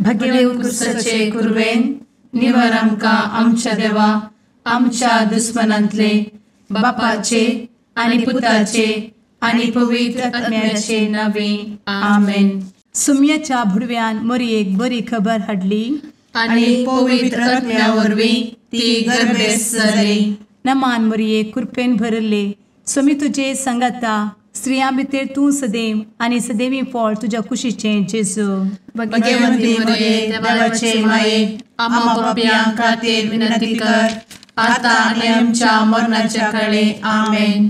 भगेव कुरवेन निवर आमकां आमच्या देवा आमच्या दुस्मनांतले बापाचे आनी पुताचे आनी पवित्र आत्म्याचे नावे आमेन. सुम्याच्या भुडव्यान मोरयेक बरी खबर हाडली आनी पवित्र आत्म्या वरवीं ती गर्भेस्त जाली. नमान मोरये, कृपेन भरले, स्वामी तुजे संगाता, स्त्रियां भितर तूं सदैव आनी सदैवी फळ तुज्या कुशीचें जेजू. भगवंती मोरये, देवाचे माये, आम्हा पापयां खातीर विनंती कर आता आनी आमच्या मरणाच्या काळे. आमेन.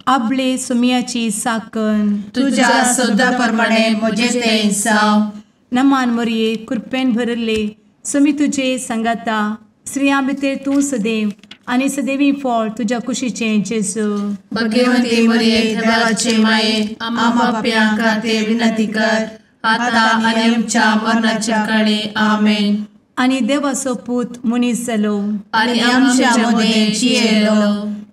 आपले सुम्याची साकन तुज्या सदा प्रमाणे म्हजें तें जावं. नमान मोरये, कृपेन भरले, स्वामी तुजे संगाता, स्त्रियां भितर तूं सदैव आनी सदैवी फळ तुज्या कुशीचें जेजू. भगवंती मोरये, देवाचे माये, आम्हा पापयां खातीर विनंती कर आता आनी आमच्या मरणाच्या काळे. आमेन. आनी देवाचो पूत मनीस जालो आनी आमच्या मदें जियेलो.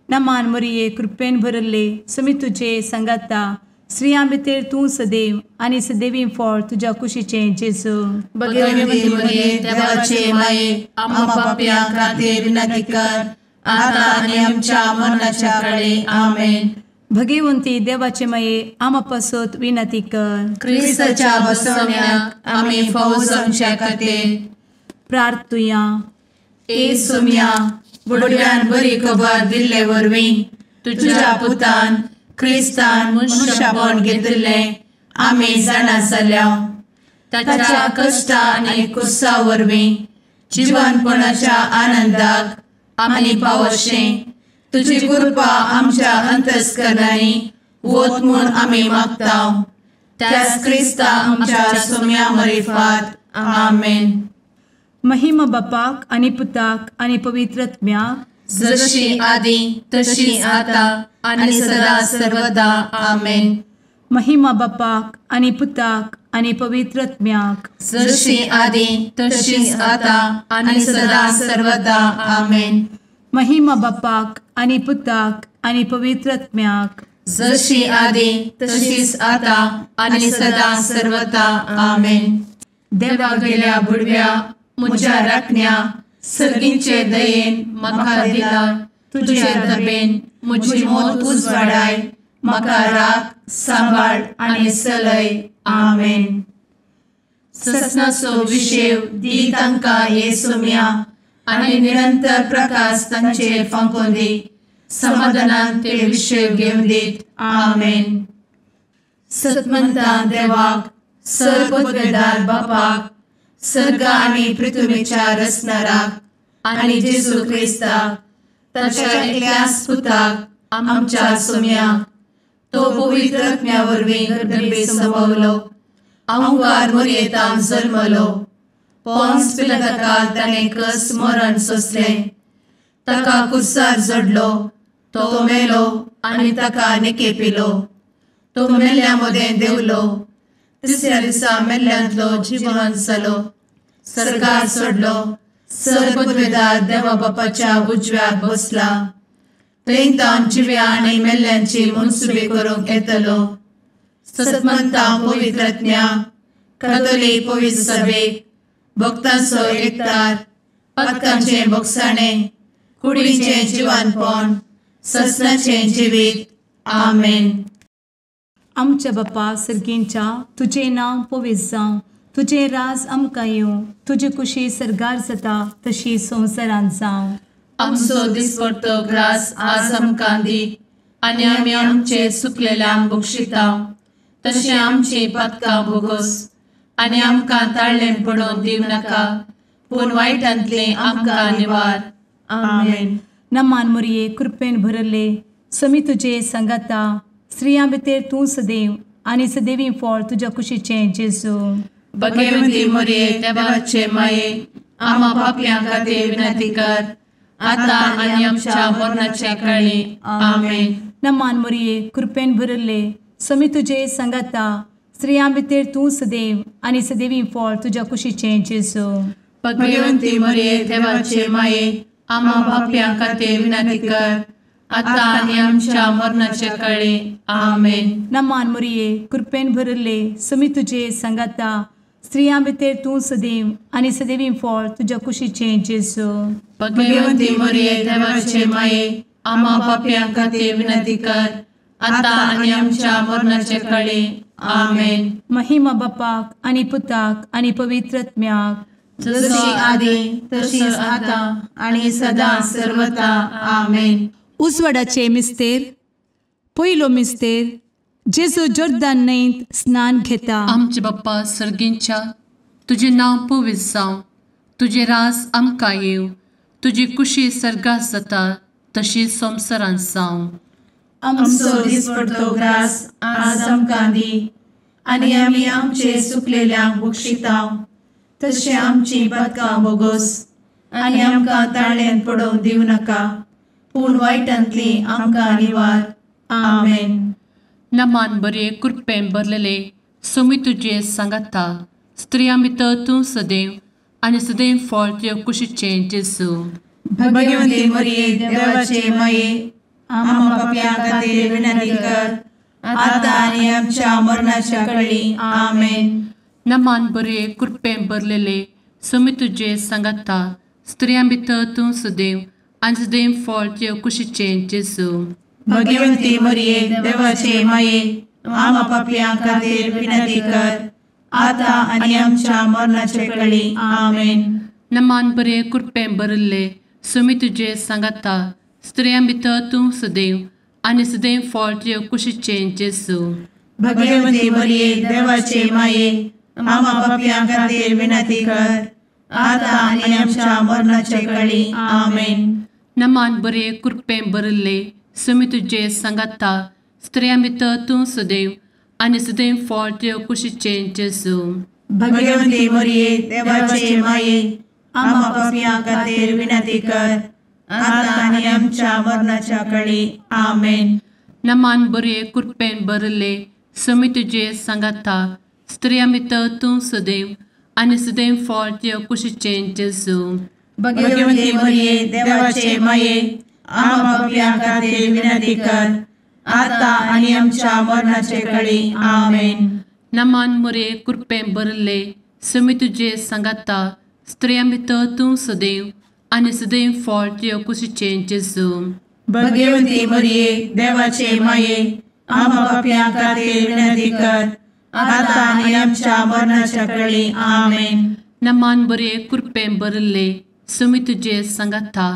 नमान मोरये, कृपेन भरले, स्वामी तुजे संगाता, स्त्रियां भितर तूं सदैव आनी सदैवी फळ तुज्या कुशीचें जेजू. भगवंती मोरये, देवाचे माये, आम्हा पापयां खातीर विनंती कर आता आनी आमच्या मरणाच्या काळे. आमेन. भगवंती देवाचे माये, आम्हा पासत विनंती कर. क्रिस्ताच्या बसवण्याक आमी फावो जावच्या खातीर प्रार्थुया. ए सुम्या, बुडव्यान बरी खबर दिल्ले वरवीं तुज्या पुतान क्रिस्तान मनशापण घेतिल्लें आमी जाणा जाल्या. ताच्या कश्टा आनी कुसा वरवीं जिवनपणाच्या आनंदाक आमी पावशें तुजी कृपा आमच्या अंतस्करणांनी वत म्हूण आमी मागता. त्याच क्रिस्ता आमच्या सुम्या मरिफात. आमेन. महिमा बापाक आनी पुताक आनी पवित्र आत्म्याक, जशी आदी तशी आता आनी सदा सर्वदा. आमेन. महिमा बापाक आनी पुताक आनी पवित्र आत्म्याक, जशी आदी तशी आता आनी सदा सर्वदा. आमेन. महिमा बापाक आनी पुताक आनी पवित्र आत्म्याक, जशी आदी तशीच आता आनी सदा सर्वदा. आमेन. देवा गेल्या बुडव्या म्हज्या राखण्या सर्गींचे दयेन म्हाका दिला तुजे दबेन म्हजी मोत उजवाडाय, म्हाका राख सांबाळ आनी सलय. आमेन. ससनाचो विशेव दी तांकां हे सुम्या आनी निरंतर प्रकाश तांचेर फांकोवन दी, समाधानान ते विशेव घेवन दीत. आमेन. सतमंता देवाक, सर्वपदवेदार बापाक, सर्ग आनी पृथ्वीच्या रचणाराक आनी जेजू क्रिस्ताक ताच्या एकल्याच पुताक आमच्या सुम्याक, तो पवित्र आत्म्या वरवीं गर्भे संभवलो, अहंकार मोरयेतान जल्मलो, पोन्स पिलाताकाल ताणें कस मरण सोंसलें, ताका कुर्सार जडलो, तो मेलो आनी ताका निकेपिलो, तो मेल्ल्या मदें देंवलो, तिसऱ्या दिसा मेल्ल्यांतलो जिवन जालो, सर्गार सोडलो, सर्वपदवेदार देवा बापाच्या उजव्याक बसला, थंय तावन जिव्या आनी मेल्ल्यांची मनसुबी करूंक येतलो. सतमंता पवित्र आत्म्या, कातोलीक पवित्र सभेक, भक्तांचो एकतार, पातकांचें भोगसाणें, कुडीचें जिवानपण, ससनाचें जिवीत. आमेन. आमच्या बापा सर्गींच्या, तुजें नांव पवित्र जावं, तुजें राज आमकां येवं, तुजी कुशी सर्गार जाता तशी संवसारांत जावं. आमचो दिसपडतो ग्रास आज आमकां दी आनी आमी आमचे सुकलेल्यांक बक्षिता तशें आमची पातकां भोगोस आनी आमकां ताळ्ळें पडोवन दिवं नाका, पूण वायटांतलें आमकां निवार. आमेन. नमान मोरये, कृपेन भरले, स्वामी तुजे संगाता, स्त्रियां भितर तूं सदैव आनी सदैवी फळ तुज्या कुशीचें जेजू. भगवंती मोरये, देवाचे माये, आम्हा पापयां खातीर विनंती कर आता आनी आमच्या मरणाच्या काळी. आमेन. नमान मोरये, कृपेन भरले, स्वामी तुजे संगाता, स्त्रियां भितर तूं सदैव आनी सदैवी फळ तुज्या कुशीचें जेजू. भगवंती मोरये, देवाचे माये, आम्हा पापयां खातीर विनंती कर आता आनी आमच्या मरणाच्या काळी. आमेन. नमान मोरये, कृपेन भरले, स्वामी तुजे संगाता, स्त्रियां भितर तूं सदैव आनी सदैवी फळ तुज्या कुशीचें जेजू. भगवंती मरिये देवाचे माये, आम्हा पापयां खातीर विनंती कर, आतां आनी आमच्या मरणाचे कळे. आमेन. महिमा बापाक आनी पुताक आनी पवित्र आत्म्याक, जशी आदी तशीच आतां आनी सदां सर्वता. आमेन. उजवाडाचे मिस्तेर. पयलो मिस्तेर, जेजू जोर्दान न्हंयत स्नान घेता. आमचे बाप्पा सर्गींच्या, तुजें नांव पवित्र जावं, तुजें राज आमकां येवं, तुजी कुशी सर्गात जाता तशी संवसारांत जावं. आमचो दिसपडतो ग्रास आज आमकां दी, आनी आमी आमचे सुकलेल्यांक बक्षिता तशें आमची पातकां बोगोस, आनी आमकां ताळ्यांत पडोवंक दिवं नाका, पूण वायटांतली आमकां निवार. आमेन. नमान बरे कृपेन भरलेले, सोमी तुजे सांगाता, स्त्रियां भितर तूं सदैव आनी सदैव फळ तुज्या कुशीचें जेजू. भगवंती मरिये देवाचे माये, आम्हा पापयां खातीर विनंती कर, आतां आनी आमच्या मरणाच्या कळी. आमेन. नमान बरे कृपेन भरलेले, सोमी तुजे सांगाता, स्त्रियां भितर तूं सदैव आनी सदैव फळ तुज्या कुशीचें जेजू. भगवंती मरिये देवाचे माये, आम्हा पापयां खातीर विनंती कर, आतां आनी आमच्या मरणाचे कळी. आमेन. नमान बरे कृपेन भरिल्ले, सोमी तुजे सांगाता, स्त्रियां भितर तूं सदैव आनी सदैव फळ तुज्या कुशीचें जेजू. भगवंती मरिये देवाचे माये, आम्हा पापयां खातीर विनंती कर, आतां आनी आमच्या मरणाचे कळी. आमेन. नमान बरे कृपेन भरिल्ले, सोमी तुजे सांगाता, स्त्रियां भितर तूं सदैव आनी सदैव फळ तुज्या कुशीचें जेजू. भगवंती मरिये देवाचे माये, आम्हा पापयां खातीर विनंती कर, आतां आनी आमच्या मरणाच्या कळी. आमेन. नमान बरे कृपेन भरिल्ले, सोमी तुजे सांगाता, स्त्रियां भितर तूं सदैव आनी सदैव फळ तुज्या कुशीचें जेजू. भगवंती मरिये देवाचे माये, आम्हा पापयां खातीर विनंती कर, आतां आनी आमच्या मरणाचे कळी. आमेन. नमान मरिये कृपेन भरिल्ले, सोमी तुजे सांगाता, स्त्रियां भितर तूं सदैव आनी सदैव फळ तुज्या कुशीचें जेजू. भगवंती मरिये देवाचे माये, आम्हा पापयां खातीर विनंती कर, आतां आनी आमच्या मरणाच्या कळी. आमेन. नमान बरे कृपेन भरिल्ले, सोमी तुजे सांगाता,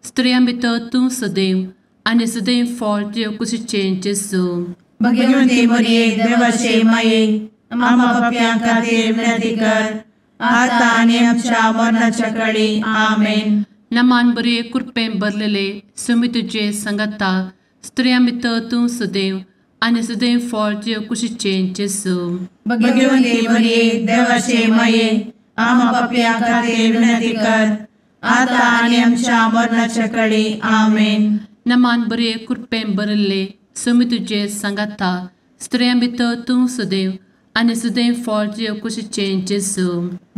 स्त्रियां भितर तूं सदैव आनी सदैव फळ तुज्या कुशीचें जेजू. भगवंती मरिये देवाचे माये, आम्हा पापयां खातीर विनंती कर, आतां आनी आमच्या मरणाच्या कळी. आमेन. नमान बरे कृपेन भरलेले, सोमी तुजे सांगाता, स्त्रियां भितर तूं सदैव आनी सदैव फळ तुज्या कुशीचें जेजू. भगवंती मरिये देवाचे माये, आम्हा पापयां खातीर विनंती कर, आतां आनी आमच्या मरणाच्या कळी. आमेन. नमान बरे कृपेन भरिल्ले, सोमी तुजे सांगाता, स्त्रियां भितर तूं सदैव आनी सदैव फळ तुज्या कुशीचें जेजू.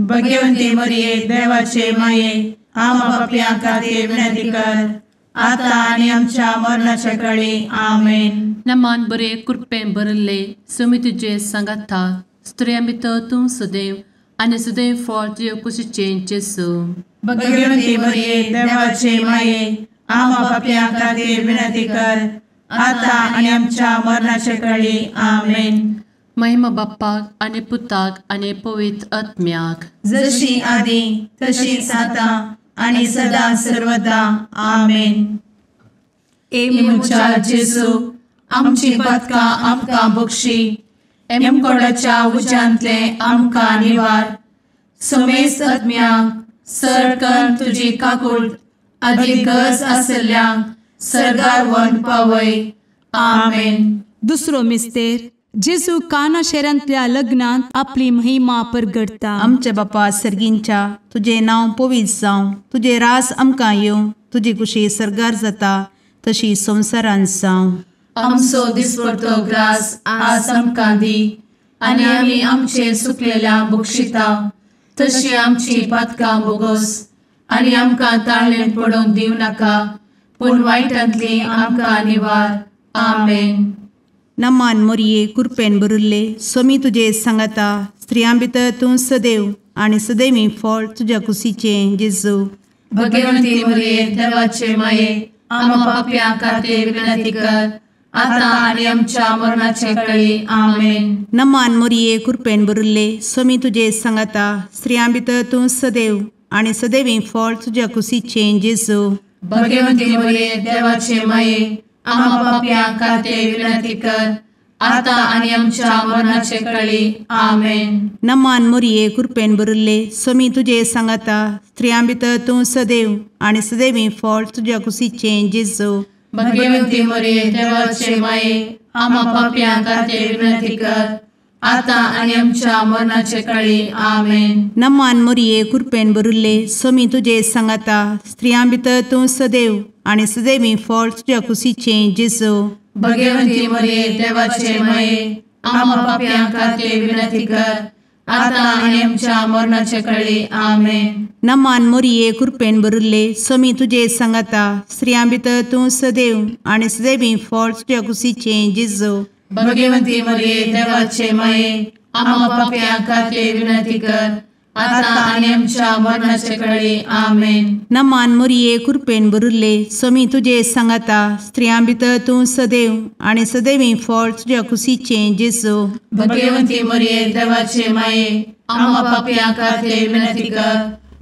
भगवंती मरिये देवाचे माये, आम्हा पापयां खातीर विनंती कर, आतां आनी आमच्या मरणाच्या कळी. आमेन. नमान बरे कृपेन भरिल्ले, सोमी तुजे सांगाता, स्त्रियां भितर तूं सदैव आनी सदैव फळ तुज्या कुशीचें जेजू. भगवंती मरिये देवाचे माये, आम्हा पापयां खातीर विनंती कर, आतां आनी आमच्या मरणाचे कळी. आमेन. महिमा बाप्पाक आनी पुताक आनी पवित्र आत्म्याक, जशी आदी तशीच आतां आनी सदां सर्वदा. आमेन. ए म्हज्या जेजू, आमची पातकां आमकां बक्षी, एमकोडाच्या उज्यांतले आमकां निवार, समेस्त आत्म्यांक सर तुजी काकूट आदी गरज आसल्ल्यांक सर्गार व्हरून पावय. आमेन. दुसरो मिस्तेर, जेजू काना शहरांतल्या लग्नांत आपली महिमा परगटता. आमच्या बापा सर्गींच्या, तुजें नांव पवित्र जावं, तुजें राज आमकां येवं, तुजी कुशी सर्गार जाता तशी संवसारांत जावं. आमचो दिसपडतो ग्रास आज आमकां दी, आनी आमी आमचे सुकलेल्या बक्षिता तशी आमची पातकां बोगोस, आनी आमकां ताळ्ळेंत पडोवंक दिवं नाका, पूण वायटांतली आमकां निवार. आमेन. नमान मोरये कृपेन भरिल्ले, स्वामी तुजे सांगाता, स्त्रियां भितर तूं सदैव आनी सदैवी फळ तुज्या कुशीचें जेजू। भगवंती मरिये देवाचे माये आम्हा पाप्यां खातीर विनंती कर आता आनी आमच्या मरणाचे वेळी। आमेन। नमान मोरये कृपेन भरिल्ले स्वामी तुजे सांगाता स्त्रियां भितर तूं सदैव आनी सदैवी फळ तुज्या कुशीचें जेजू। भगवंती मरिये देवाचे माये आम्हा पाप्यां खातीर विनंती कर आता आनी आमच्या मरणाचे वेळी। आमेन। नमान मोरये कृपेन भरिल्ले स्वामी तुजे सांगाता स्त्रियां भितर तूं सदैव आनी सदैवी फळ तुज्या कुशीचें जेजू। भगवंती मरिये देवाचे माये आम्हा पाप्यां खातीर विनंती कर आता आनी आमच्या मरणाचे वेळी। आमेन। नमान मोरये कृपेन भरिल्ले स्वामी तुजे सांगाता स्त्रियां भितर तूं सदैव आनी सदैवी फळ तुज्या कुशीचें जेजू। भगवंती मरिये देवाचे माये आम्हा पाप्यां खातीर विनंती कर आता आनी आमच्या मरणाचे वेळी। आमेन। नमान मोरये कृपेन भरिल्ले स्वामी तुजे सांगाता स्त्रियां भितर तूं सदैव आनी सदैवी फळ तुज्या कुशीचें जेजू। भगवंती मरिये देवाचे माये आम्हा पाप्यां खातीर विनंती कर आता आनी आमच्या मरणाचे वेळी। आमेन। नमान मोरये कृपेन भरिल्ले स्वामी तुजे सांगाता स्त्रियां भितर तूं सदैव आनी सदैवी फळ तुज्या कुशीचें जेजू। भगवंती मरिये देवाचे माये आम्हा पाप्यां खातीर विनंती कर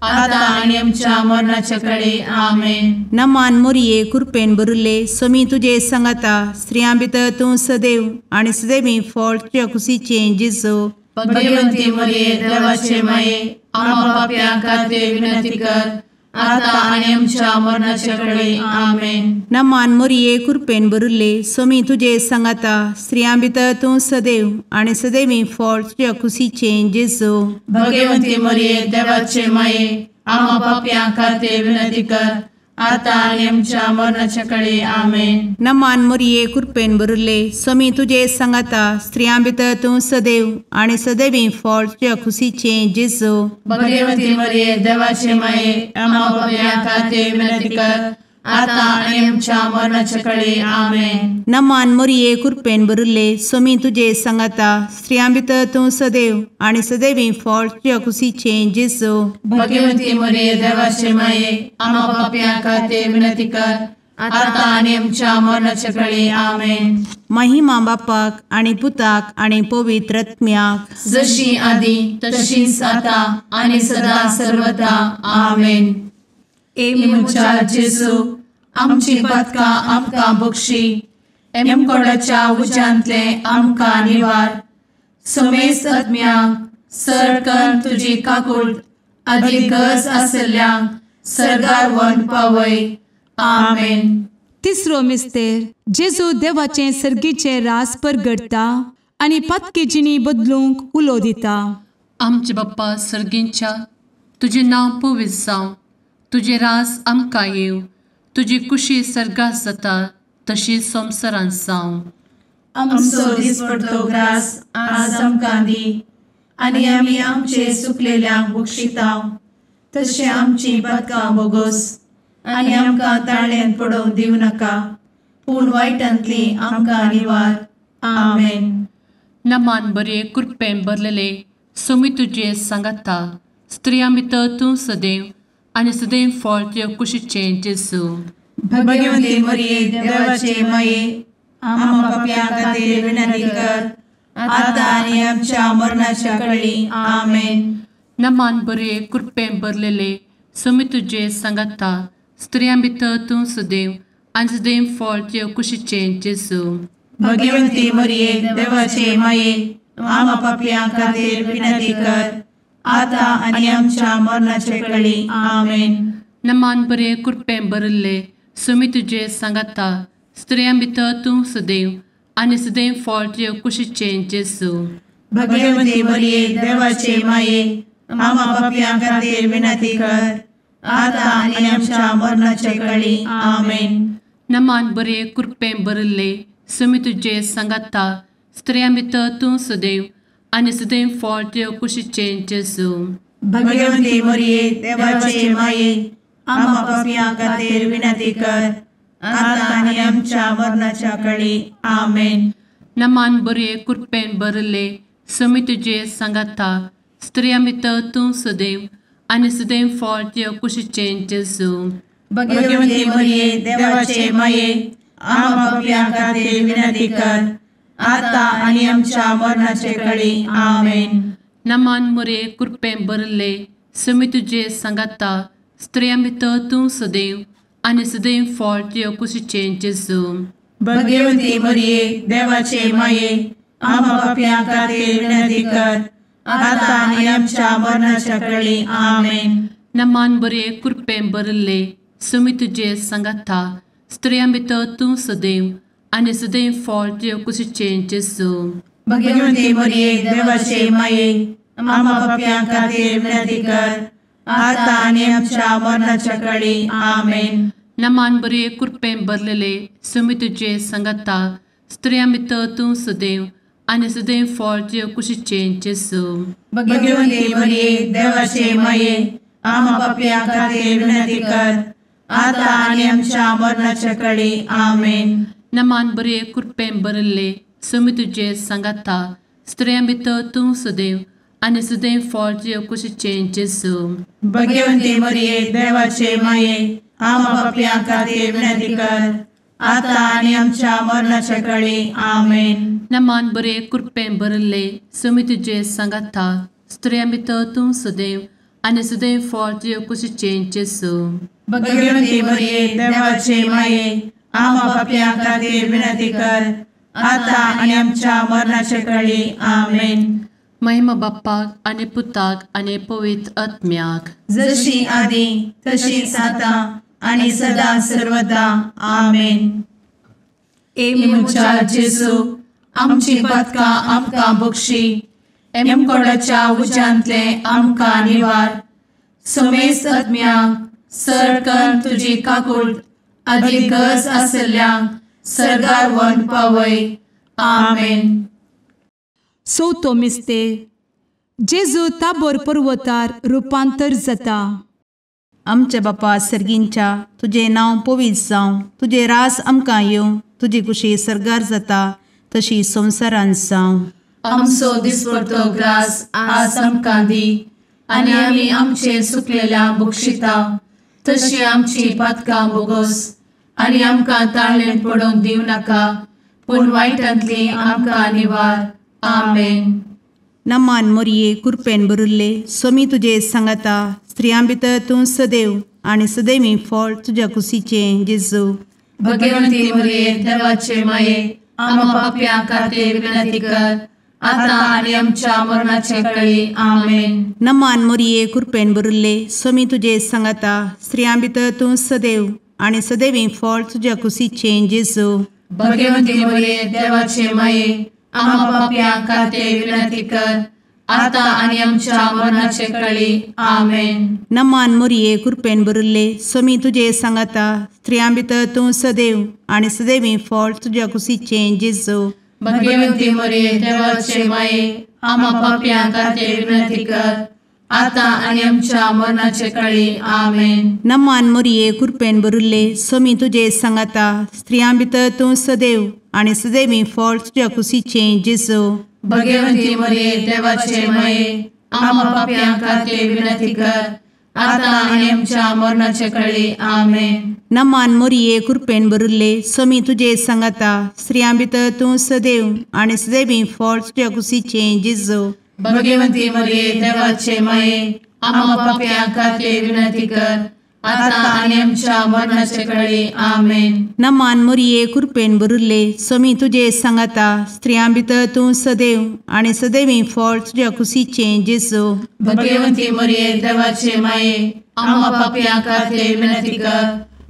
आता आनी आमच्या मरणाचे वेळी। आमेन। नमान मोरये कृपेन भरिल्ले स्वामी तुजे सांगाता स्त्रियां भितर तूं सदैव आनी सदैवी फळ तुज्या कुशीचें जेजू। भगवंती मरिये देवाचे माये आम्हा पाप्यां खातीर विनंती कर आता आनी आमच्या मरणाचे वेळी। आमेन। नमान मोरये कृपेन भरिल्ले स्वामी तुजे सांगाता स्त्रियां भितर तूं सदैव आनी सदैवी फळ तुज्या कुशीचें जेजू। भगवंती मरिये देवाचे माये आम्हा पाप्यां खातीर विनंती कर आता आनी आमच्या मरणाचे वेळी। आमेन। नमान मोरये कृपेन भरिल्ले स्वामी तुजे सांगाता स्त्रियां भितर तूं सदैव आनी सदैवी फळ तुज्या कुशीचें जेजू। भगवंती मरिये देवाचे माये आम्हा पाप्यां खातीर विनंती कर आता आनी आमच्या मरणाचे वेळी। आमेन। नमान मोरये कृपेन भरिल्ले स्वामी तुजे सांगाता स्त्रियां भितर तूं सदैव आनी सदैवी फळ तुज्या कुशीचें जेजू। भगवंती मरिये देवाचे माये आम्हा पाप्यां खातीर विनंती कर आता आनी आमच्या मरणाचे वेळी। आमेन। महिमा बापाक आनी पुताक आनी पवित्र आत्म्याक, जशी आदी तशीच आता आनी सदा सर्वदा। आमेन। ए म्हज्या जेजू आमची पातकां आमकां बक्षी, एमकोडाच्या उज्यांतले आमकां निवार, समेस्त आत्म्यांक सरकन तुजी काकूट आदी गरज आसल्ल्यांक सर्गार व्हरून पावय। आमेन। तिसरो मिस्तेर जेजू देवाचें सर्गीचें रास परगटता आनी पातकी जिणी बदलूंक उलो दिता। आमचे बाप्पा सर्गींच्या तुजें नांव पवित्र जावं, तुजें रास आमकां येवं, तुजी कुशी सर्गात जाता तशी संवसारांत जावं। आमचो दिसपडतो ग्रास आज आमकां दी आनी आमी आमचे सुकलेल्यांक बक्षिता तशें आमची पातकां बोगोस आनी आमकां ताळ्यान पडोवंक दिवं नाका, पूण वायटांतली आमकां निवार। आमेन। नमान बरे कृपेन भरलेले स्वामी तुजे सांगाता स्त्रियां भितर तूं सदैव आनी सदैव फळ तुज्या कुशीचें जेजू। भगवंती मरिये देवाचे माये आम्हा पाप्यां खातीर विनंती कर आता आनी आमच्या मरणाच्या वेळी। आमेन। नमान बरे कृपेन भरलेले स्वामी तुजे सांगाता स्त्रियां भितर तूं सदैव आनी सदैव फळ तुज्या कुशीचें जेजू। भगवंती मरिये देवाचे माये आम्हा पाप्यां खातीर विनंती कर आता आनी आमच्या मरणाचे वेळी। आमेन। नमान बरे कृपेन भरिल्ले स्वामी तुजे सांगाता स्त्रियां भितर तूं सदैव आनी सदैव फळ तुज्या कुशीचें जेजू। भगवंती मरिये देवाचे माये आम्हा पाप्यां खातीर विनंती कर आता आनी आमच्या मरणाचे वेळी। आमेन। नमान बरे कृपेन भरिल्ले स्वामी तुजे सांगाता स्त्रियां भितर तूं सदैव आनी सदैव फळ तुज्या कुशीचें जेजू। भगवंती मरिये देवाचे माये आम्हा पाप्यां खातीर विनंती कर आता आनी आमच्या मरणाच्या वेळी। आमेन। नमान बरे कृपेन भरिल्ले समी तुजे सांगाता स्त्रियां भितर तूं सदैव आनी सदैव फळ तुज्या कुशीचें जेजू. भगवती मरिये देवाचे माये आम्हा पाप्यां खातीर विनंती कर आता आनी आमच्या मरणाचे कळी. आमेन. नमान मोरये कृपेन भरिल्ले समी तुजे सांगाता स्त्रियां भितर तूं सदैव आनी सदैव फळ तुज्या कुशीचें जेजू. भगवती मरिये देवाचे माये आम्हा पाप्यां खातीर विनंती कर आता आनी आमच्या मरणाच्या कळी. आमेन. नमान बरे कृपेन भरिल्ले समी तुजे सांगाता स्त्रियां भितर तूं सदैव आनी सदैव फळ तुज्या कुशीचें जेजू. भगवती मरिये देवाचे माये आम्हा पाप्यां खातीर विनंती कर आता आनी आमच्या मरणाच्या कळी. आमेन. नमान बरे कृपेन भरलेले समी तुजे सांगाता स्त्रियां भितर तूं सदैव आनी सदैव फळ तुज्या कुशीचें जेजू. भगवती मरिये देवाचे माये आम्हा पाप्यां खातीर विनंती कर आता आनी आमच्या मरणाच्या कळी. आमेन. नमान बरे कृपेन भरिल्ले समी तुजे सांगाता स्त्रियां भितर तूं सदैव आनी सदैव फळ तुज्या कुशीचें जेजू. भगवती मरिये देवाचे माये आम्हा पाप्यां खातीर विनंती कर आता आनी आमच्या मरणाच्या कळी. आमेन. नमान बरे कृपेन भरिल्ले समी तुजे सांगाता स्त्रियां भितर तूं सदैव आनी सदैव फळ तुज्या कुशीचें जेजू. भगवती मरिये देवाचे माये आम्हा पाप्यां खातीर विनंती कर आता आनी आमच्या मरणाच्या कळी. आमेन. महिमा बाप्पाक आनी पुताक आनी पवित्र आत्म्याक, जशी आदी तशीच आता आनी सदा सर्वदा. आमेन. ए म्हज्या जेजू आमची पातकां आमकां बक्षी, एमकोडाच्या उज्यांतले आमकां निवार, समेस्त आत्म्यांक सरकन तुजी काकूट आदी गरज आसल्ल्यांक सर्गार व्हरून पावय. आमेन. चवथो मिस्तेर जेजू ताबोर पर्वतार रुपांतर जाता. आमच्या बापा सर्गींच्या तुजें नांव पवित्र जावं, तुजें राज आमकां येवं, तुजी कुशी सर्गार जाता तशी संवसारांत जावं. आमचो दिसपडतो ग्रास आज आमकां दी आनी आमी आमचे सुकलेल्या बक्षिता तशी आमची पातकां बोगोस आनी आमकां ताळेन पडोवंक दिवं नाका पूण वायटांतली आमकां निवार. आमेन. नमान मोरये कृपेन भरिल्ले स्वामी तुजे सांगाता स्त्रियां भितर तूं सदैव आनी सदैवी फळ तुज्या कुशीचें जेजू. भगवंती मोरये देवाचे माये आम्हा पाप्यां खातीर विनंती कर आता आनी आमच्या मरणाचे कळी. आमेन. नमान मोरये कृपेन भरिल्ले स्वामी तुजे सांगाता स्त्रियां भितर तूं सदैव आनी सदैवी फळ तुज्या कुशीचें जेजू. भगवंती मोरये देवाचे माये आम्हा पाप्यां खातीर विनंती कर आता आनी आमच्या मरणाचे कळी. आमेन. नमान मोरये कृपेन भरिल्ले स्वामी तुजे सांगाता स्त्रियां भितर तूं सदैव आनी सदैवी फळ तुज्या कुशीचें जेजू. भगवंती मोरये देवाचे माये आम्हा पाप्यां खातीर विनंती कर आता आनी आमच्या मरणाचे कळी. आमेन. नमान मोरये कृपेन भरिल्ले स्वामी तुजे सांगाता स्त्रियां भितर तूं सदैव आनी सदैवी फळ तुज्या कुशीचें जेजू. भगवंती मोरये देवाचे माये आम्हा पाप्यां खातीर विनंती कर आता आनी आमच्या मरणाचे कळी. आमेन. नमान मोरये कृपेन भरिल्ले स्वामी तुजे सांगाता स्त्रियां भितर तूं सदैव आनी सदैवी फळ तुज्या कुशीचें जेजू. भगवंती मोरये देवाचे माये आम्हा पाप्यां खातीर विनंती कर आता आनी आमच्या मरणाचे कळी. आमेन. नमान मोरये कृपेन भरिल्ले स्वामी तुजे सांगाता स्त्रियां भितर तूं सदैव आनी सदैवी फळ तुज्या कुशीचें जेजू. भगवंती मोरये देवाचे माये आम्हा पाप्यां खातीर विनंती कर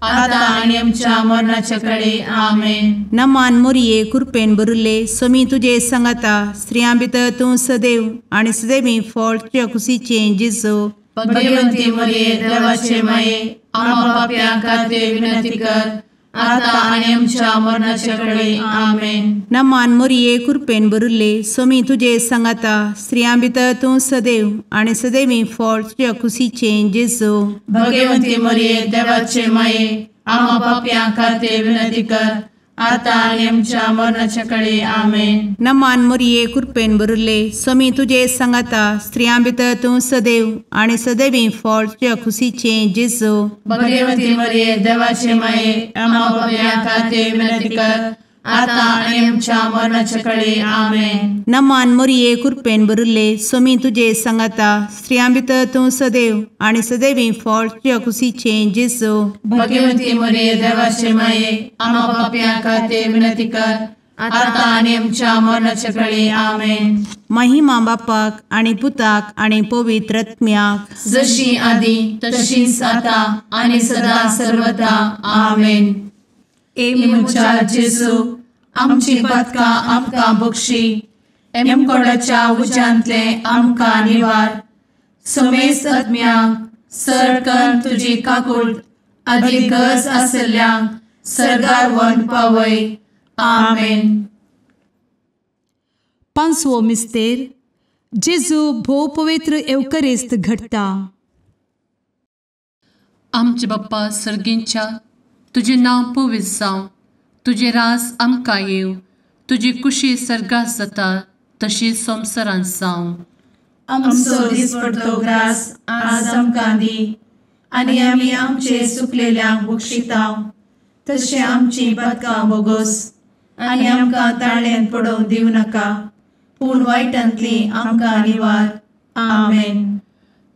आता आनी आमच्या मरणाचे कळी. आमेन. नमान मोरये कृपेन भरिल्ले स्वामी तुजे सांगाता स्त्रियां भितर तूं सदैव आनी सदैवी फळ तुज्या कुशीचें जेजू. भगवंती मोरये देवाचे माये आम्हा पाप्यां खातीर विनंती कर आता आनी आमच्या मरणाचे कळी. आमेन. नमान मोरये कृपेन भरिल्ले स्वामी तुजे सांगाता स्त्रियां भितर तूं सदैव आनी सदैवी फळ तुज्या कुशीचें जेजू. भगवंती मोरये देवाचे माये आम्हा पाप्यां खातीर विनंती कर आतां आनी आमच्या मरणाच्या कळे. आमेन. नमान मोरये कृपेन भरिल्ले, स्वामी तुजे सांगाता, स्त्रियां भितर तूं सदैव आनी सदैवी फळ तुज्या खुशीचें जेजू. भगवती मरिये देवाचे माये, आम्हा पाप्यां खातीर विनंती कर, आतां आनी आमच्या मरणाच्या कळे. आमेन. नमान मोरये कृपेन भरिल्ले, स्वामी तुजे सांगाता, स्त्रियां भितर तूं सदैव आनी सदैवी फळ तुज्या खुशीचें जेजू. भगवती मरिये देवाचे माये, आम्हा पाप्यां खातीर विनंती कर, आतां आनी आमच्या मरणाच्या कळे. आमेन. महिमा बापाक आनी पुताक आनी पवित्र आत्म्याक, जशी आदी तशीच आतां आनी सदा सर्वदा. आमेन. ए म्हज्या जेजू, आमची पातकां आमकां बक्षी, एमकोडाच्या उज्यांतले आमकां निवार, समेस्त आत्म्यांक सरकन तुजी काकूट आदी गरज आशिल्ल्यांक सर्गार व्हरून पावय. आमेन. पांचवो मिस्तेर, जेजू भोव पवित्र एवकरिस्त घडटा. आमचे बाप्पा सर्गींच्या, तुजें नांव पवित्र जावं, तुजें राज आमकां येवं, तुजी कुशी सर्गात जाता तशी संवसारांत जावं. आमचो दिसपडतो ग्रास आज आमकां दी, आनी आमी आमचे सुकलेल्यांक बक्षिता तशें आमची पातकां बोगोस, आनी आमकां ताळ्यांत पडोवंक दिवं नाका, पूण वायटांतली आमकां निवार. आमेन.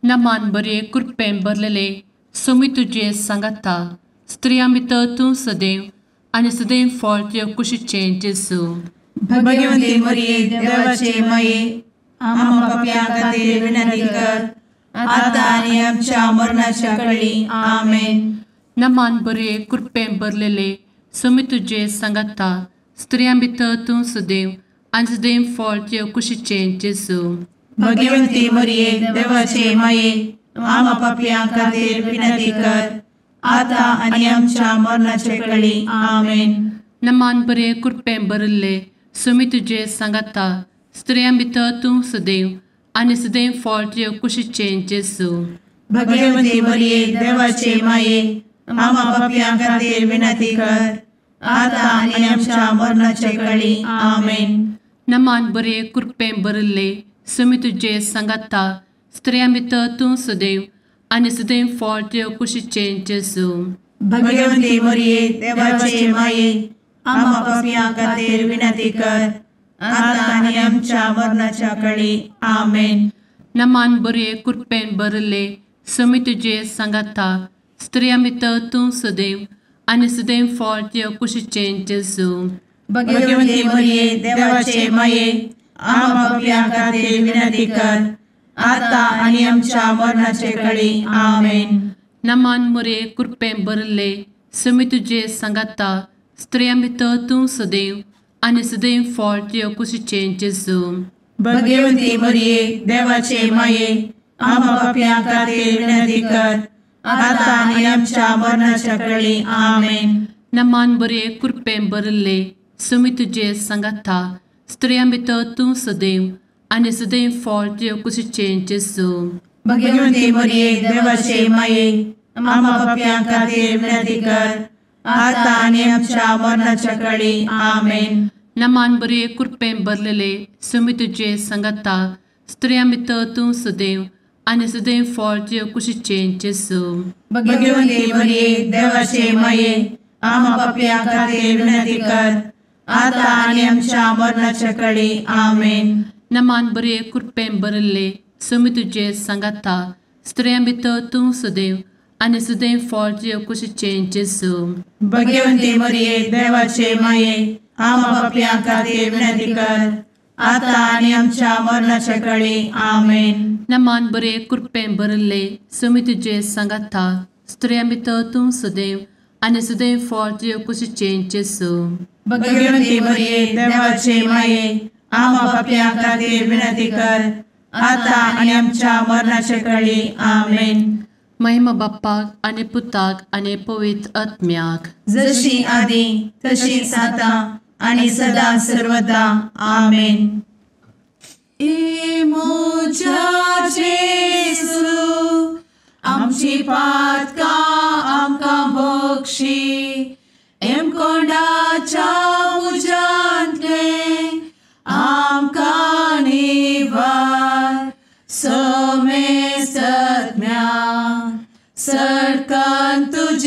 नमान बरे कृपेन भरलेले, स्वामी तुजे सांगाता, स्त्रियां भितर तूं सदैव आनी सदैव फळ तुज्या कुशीचें जेजू. भगवती मरिये देवाचे माये, आम्हा पाप्यां खातीर विनंती कर, आतां आनी आमच्या मरणाच्या कळी. आमेन. नमान बरे कृपेन भरलेले, स्वामी तुजे सांगाता, स्त्रियां भितर तूं सदैव आनी सदैव फळ तुज्या कुशीचें जेजू. भगवती मरिये देवाचे माये, आम्हा पाप्यां खातीर विनंती कर, आतां आनी आमच्या मरणाचे कळी. आमेन. नमान बरे कृपेन भरिल्ले, स्वामी तुजे सांगाता, स्त्रियां भितर तूं सदैव आनी सदैव फळ तुज्या कुशीचें जेजू. भगवती मरिये देवाचे माये, आम्हा पाप्यां खातीर विनंती कर, आतां आनी आमच्या मरणाचे कळी. आमेन. नमान बरे कृपेन भरिल्ले, स्वामी तुजे सांगाता, स्त्रियां भितर तूं सदैव आनी सदैव फळ तुज्या कुशीचें जेजू. भगवती मरिये देवाचे माये, आम्हा पाप्यां खातीर विनंती कर, आतां आनी आमच्या मरणाच्या कळी. आमेन. नमान बरे कृपेन भरिल्ले, स्वामी तुजे सांगाता, स्त्रियां भितर तूं सदैव आनी सदैव फळ तुज्या कुशीचें जेजू. भगवती मरिये देवाचे माये, आम्हा पाप्यां खातीर विनंती कर, आतां आनी आमच्या मरणाचे कळी. आमेन. नमान मरिये कृपेन भरिल्ले, स्वामी तुजे सांगाता, स्त्रियां भितर तूं सदैव आनी सदैव फळ तुज्या कुशीचें जेजू. भगवती मरिये देवाचे माये, आम्हा पाप्यां खातीर विनंती कर, आतां आनी आमच्या मरणाच्या कळी. आमेन. नमान बरे कृपेन भरिल्ले, स्वामी तुजे सांगाता, स्त्रियां भितर तूं सदैव आनी सदैव फळ तुज्या कुशीचें जेजू. भगवती मरिये देवाचे माये, आम्हा पाप्यां खातीर विनंती कर, आतां आनी आमच्या मरणाच्या कळी. आमेन. नमान बरे कृपेन भरलेले, स्वामी तुजे सांगाता, स्त्रियां भितर तूं सदैव आनी सदैव फळ तुज्या कुशीचें जेजू. भगवती मरिये देवाचे माये, आम्हा पाप्यां खातीर विनंती कर, आतां आनी आमच्या मरणाच्या कळी. आमेन. नमान बरे कृपेन भरिल्ले, स्वामी तुजे सांगाता, स्त्रियां भितर तूं सदैव आनी सदैव फळ तुज्या कुशीचें जेजू. भगवती मरिये देवाचे माये, आम्हा पाप्यां खातीर विनंती कर, आतां आनी आमच्या मरणाच्या कळी. आमेन. नमान बरे कृपेन भरिल्ले, स्वामी तुजे सांगाता, स्त्रियां भितर तूं सदैव आनी सदैव फळ तुज्या कुशीचें जेजू. भगवती मरिये देवाचे माये, आम्हा पाप्यां खातीर विनंती कर, आतां आनी आमच्या मरणाच्या कळी. आमेन. महिमा बाप्पाक आनी पुताक आनी पवित्र आत्म्याक, जशी आदी तशीच आतां आनी सदा सर्वदा. आमेन. ए म्हज्या जेजू, आमची पातकां आमकां बक्षी, एमकोंडाच्या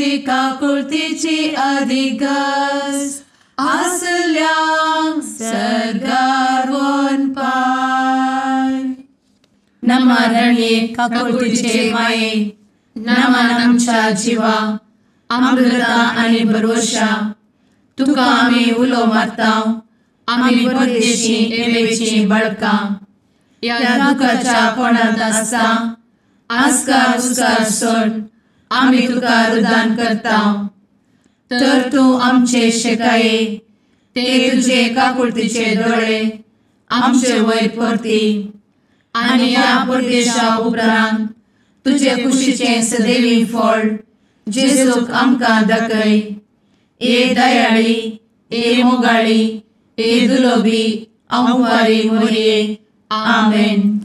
तुजी काकुळतीची अधिगस आसल्यांक सर्गार वनपाय. नमा रणये काकुळतीचे माये, नमन आमच्या जिवा, अमृता आनी भरवशा, तुका आमी उलो मारता, आमी परदेशी एवेची बळकां, ह्या दुखाच्या कोणांत आसता आस्कार उस्कार सोड आमी तुका रुदान करता. तर तूं आमचे शेकाये ते तुजे काकुळतीचे दोळे आमचे वयर परती आनी ह्या परदेशा उपरांत तुजे कुशीचें सदैवी फळ जेजूक आमकां दाखय. ए दयाळी, ए मोगाळी, ए दुलोबी अंवारी मोरये. आमेन.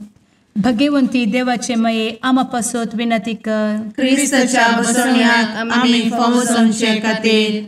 भगवंती देवाचे मये आमा पासत विनंती कर. क्रिस्ताच्या बसवण्याक आमी फावो जावचे खातीर.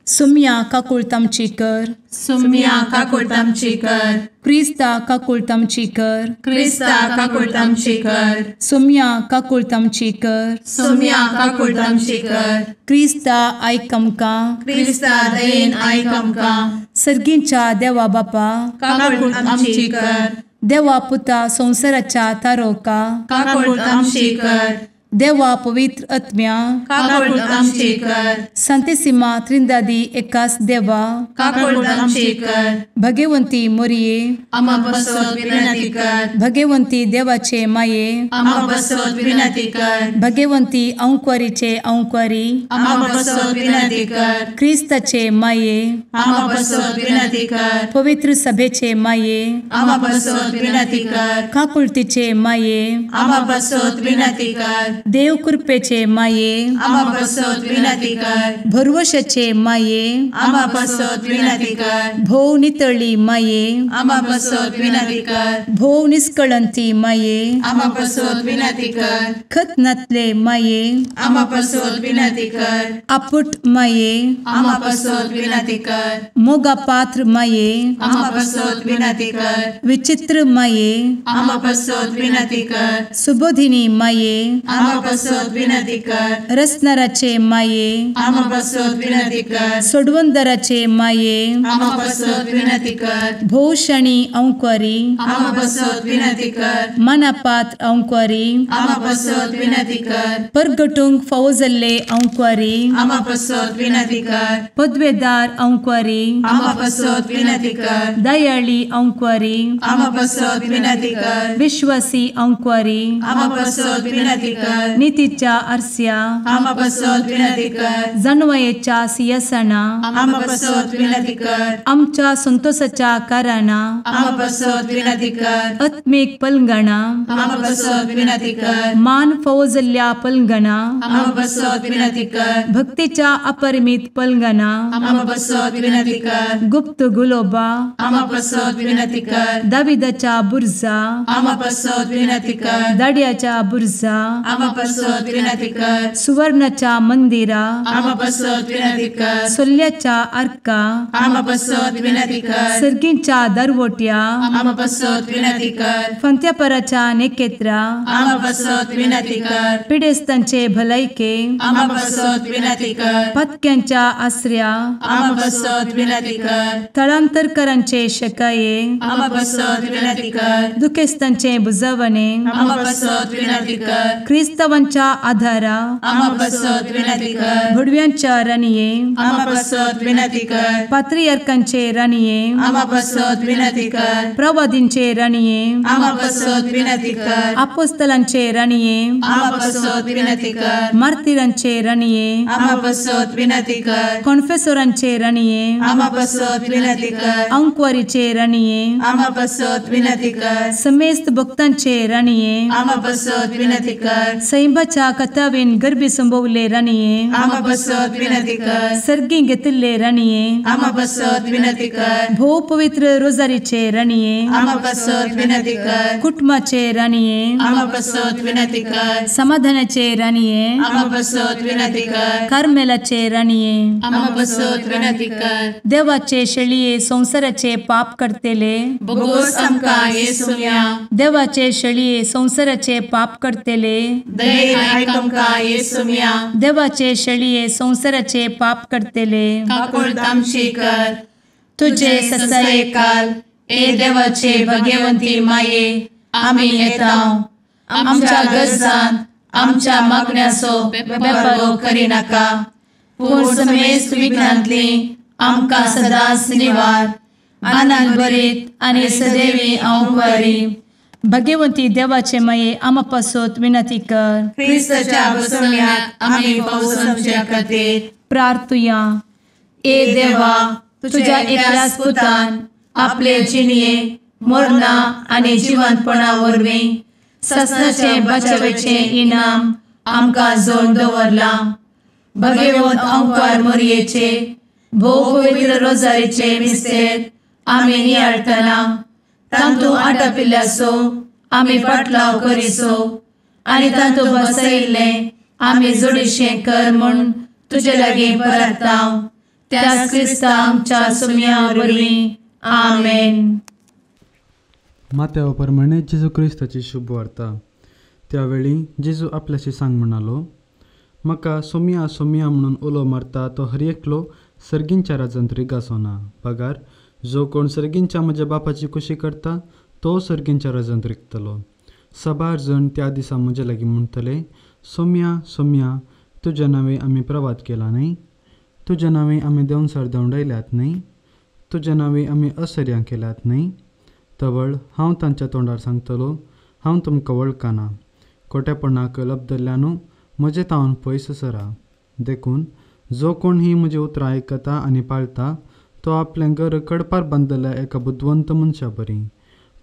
सुम्या काकुळट आमची कर. सुम्या काकुळट आमची कर. क्रिस्ता काकुळट आमची कर. क्रिस्ता काकुळट आमची कर. सुम्या काकुळट आमची कर. सुम्या काकुळट आमची कर. क्रिस्ता आयक आमकां. क्रिस्ता दयेन आयक आमकां. सर्गींच्या देवा बापा काकुळट आमची कर. देवा पुता संवसाराच्या तारोका काकुळट आमची कर. देवा पवित्र आत्म्या काकुळट आमची कर. संतेसिमा त्रिंदादी एकास देवा काकुळट आमची कर. भगवंती मोरये आमा पासत विनंती कर. भगवंती देवाचे माये आमा पासत विनंती कर. भगवंती अंकुरीचे अंकुरी आमा पासत विनंती कर. क्रिस्ताचे माये आमा पासत विनंती कर. पवित्र सभेचे माये आमा पासत विनंती कर. काकुळतीचे माये आमा पासत विनंती कर. देव कृपेचे माये आमा पासत विनंती कर. भरवशाचे माये आमा पासत विनंती कर. भोव नितळी माये आमा पासत विनंती कर. भोव निष्कळंती माये आमा पासत विनंती कर. खत नातले माये आमा पासत विनंती कर. आपुट माये आमा पासत विनंती कर. मोगा पात्र माये आमा पासत विनंती कर. विचित्र माये आमा पासत विनंती कर. सुबोधिनी माये आमा पासत विनंती कर. रसनाराचे माये आमा पासत विनंती कर. सोडवंदराचे माये आमा पासत विनंती कर. भोवशणी अंकुरी आमा पासत विनंती कर. मनापात्र अंकुरी आमा पासत विनंती कर. परगटूंक फावो जाल्ले अंकुरी आमा पासत विनंती कर. पदवेदार अंकुरी आमा पासत विनंती कर. दयाळी अंकुरी आमा पासत विनंती कर. विश्वासी अंकुरी आमा पासत विनंती कर. नितीच्या आरस्या आमा पासत विनंती कर. जानवयेच्या सिंहासना आमा पासत विनंती कर. आमच्या संतोषाच्या कारणा आमा पासत विनंती कर. आत्मीक पलंगणा आमा पासत विनंती कर. मान फावो जाल्ल्या पलंगणा आमा पासत विनंती कर. भक्तीच्या अपरिमित पलंगणा आमा पासत विनंती कर. गुप्त गुलोबा आमा पासत विनंती कर. दाविदाच्या बुर्जा आमा पासत विनंती कर. दाड्याच्या बुर्जा आमा पासत विनंती कर. सुवर्णाच्या मंदिरा आमा पासत विनंती कर. सोल्ल्याच्या आर्का आमा पासत विनंती कर. सर्गींच्या दरवट्या आमा पासत विनंती कर. फंत्यापराच्या नेकेत्रा आमा पासत विनंती कर. पिडेस्तांचे भलायके आमा पासत विनंती कर. पत्क्यांच्या आसऱ्या आमा पासत विनंती कर. थळांतरकरांचे शकाये आमा पासत विनंती कर. दुखेस्तांचे बुजवणे आमा पासत विनंती कर. क्रिस्तावांच्या आधारा आमा पासत विनंती कर. भुडव्यांच्या राणये आमा पासत विनंती कर. पात्रियार्कांचे राणये आमा पासत विनंती कर. प्रवादींचे राणये आमा पासत विनंती कर. आपोस्तलांचे राणये आमा पासत विनंती कर. मार्तिरांचे राणये आमा पासत विनंती कर. कॉन्फेसोरांचे राणये आमा पासत विनंती कर. अंकुवारीचे राणये आमा पासत विनंती कर. समेस्त भक्तांचे राणये आमा पासत विनंती कर. सैंबाच्या कथावेन गर्भी संभवले राणये आमा पासत विनंती कर. सर्गी घेतिल्ले राणये आमा पासत विनंती कर. भोव पवित्र रोजारीचे राणये आमा पासत विनंती कर. कुटुंबाचे राणये आमा पासत विनंती कर. समाधानाचे राणये आमा पासत विनंती कर. कार्मेलाचे राणये आमा पासत विनंती कर. देवाचे शेळये संवसाराचे पाप करतेले बोगोस आमकां येसुम्या देवाचे शेळये संवसाराचे पाप करतेले दयेन आयक आमकां येसुम्या. देवाचे शेळये संवसाराचे पाप करतले काकुळट आमची कर. तुजे ससायेकाल ए देवाचे भगवंती माये आमी येता आमच्या गरजान आमच्या मागण्याचो बेपर्वो करिनाका पूण समेस्त विघ्नांतली आमकां सदांच निवार. आनंद भरीत आनी सदैवी अंवकारी. भगवंती देवाचे माये आमा पासत विनंती कर. क्रिस्ताच्या बसवण्याक आमी पावसाच्या खातीर प्रार्थुया. ए देवा तुझ्या एकल्याच पुतान आपले जिणये मरणा आनी जिवंतपणा वरवीं ससनाचे बचावेचे इनाम आमकां जोड दवरलां. भगवंत अंकार मोरयेचे भोव पवित्र रोजारीचे मिस्तेर आमी नियाळटना तांतू आटापिल्ल्याचो आमी पाटलाव करिसो आनी तांतू बसयिल्लें आमी जोडीशें कर म्हूण तुजे लागीं परता त्याच क्रिस्ता आमच्या सुम्या वरवीं. आमेन. मात्या प्रमाणे जेजू क्रिस्ताची शुभ वार्ता. त्यावेळी जेजू आपल्याशी सांग म्हणालो, म्हाका सोमिया सोमिया म्हणून उलो मारता तो हर एकलो सर्गींच्या राजांत रिगासोना, बगार जो कोण सर्गींच्या म्हज्या बापाची कुशी करता तो सर्गींच्या राजांत रिगतलो. सबार जण त्या दिसा म्हज्या लागीं म्हणटले, सोमिया सोमिया तुज्या नांवे आमी प्रवाद केला न्हय, तुज्या नांवे आमी देंवचार देंवडायल्यात न्हय, तुज्या नांवे आमी असर्यां केल्यात न्हय. तवळ हांव तांच्या तोंडार सांगतलो, हांव तुमकां वळखना, खोटेपणाक लब्दल्यानू म्हजे तावन पयस सरा. देखून जो कोण ही म्हजी उतरां आयकता आनी पाळता तो आपलें घर कडपार बांदलेल्या एका बुदवंत मनशा बरी.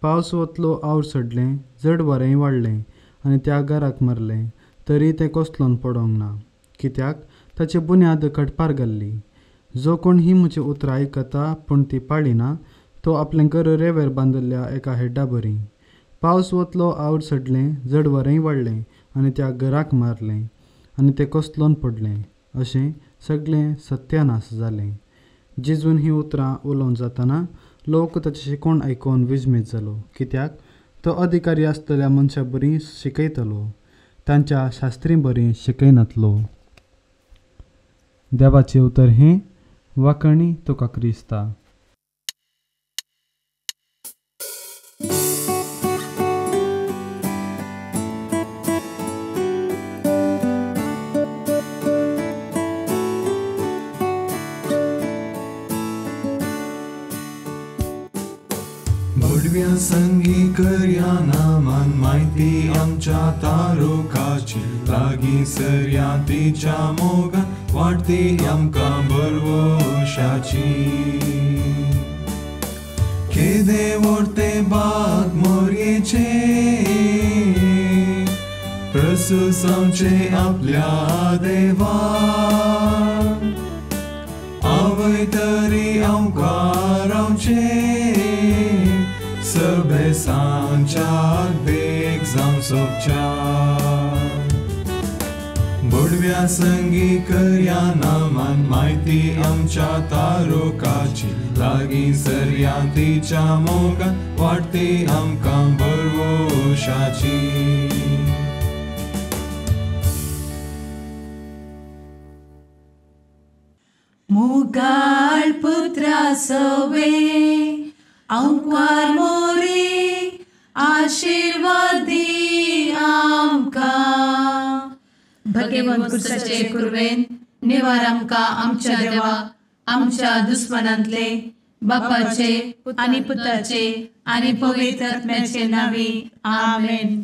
पावस वतलो आवड सडलें, जड वारेंय वाडलें आनी त्या घराक मारलें, तरी तें कोसलोन पडोंक ना, कित्याक ताची बुन्याद कडपार घाल्ली. जो कोण ही म्हजी उतरां आयकता पूण ती पाळिना तो आपलें घर रेवेर बांदिल्ल्या एका हेड्डा बरी. पावस वतलो आवड सडलें, जड वारेंय वाडलें आनी त्या घराक मारलें आनी तें कोसलोन पडलें. अशें सगळें सत्यानाश जालें. जेजून ही उतरां उलोवन जातना लोक ताचें शिकोवण आयकून विजमीत जालो, कित्याक तो अधिकारी आसतल्या मनशां बरी शिकयतलो, तांच्या शास्त्री बरी शिकयनातलो. देवाचें उतर हें. वाकणी तुका क्रिस्ता. संगी करया नामान म्हायती आमच्या तारुकाची लागीं सरया तिच्या मोगान वाडटी आमकां बरवशाची. केदे व्हडते बाग मोरयेचे प्रसुसांवचे आपल्या देवा आवय तरी आमकां रावचे सभेसांच्या देख जावं सोबच्या. बुडव्या संगी करया नामान म्हायती आमच्या तारुकाची लागीं सरया तिच्या मोगान वाडटी आमकां बरवशाची. मोगाळ पुत्रा सवे अंकार मोरी आशीर्वादी आमकां. भगवंत कुर्साचे कुर्वेन निवार आमकां आमच्या देवा आमच्या दुस्मनांतले बापाचे आनी पुताचे आनी पवित्र आत्म्याचे नांवी. आमेन.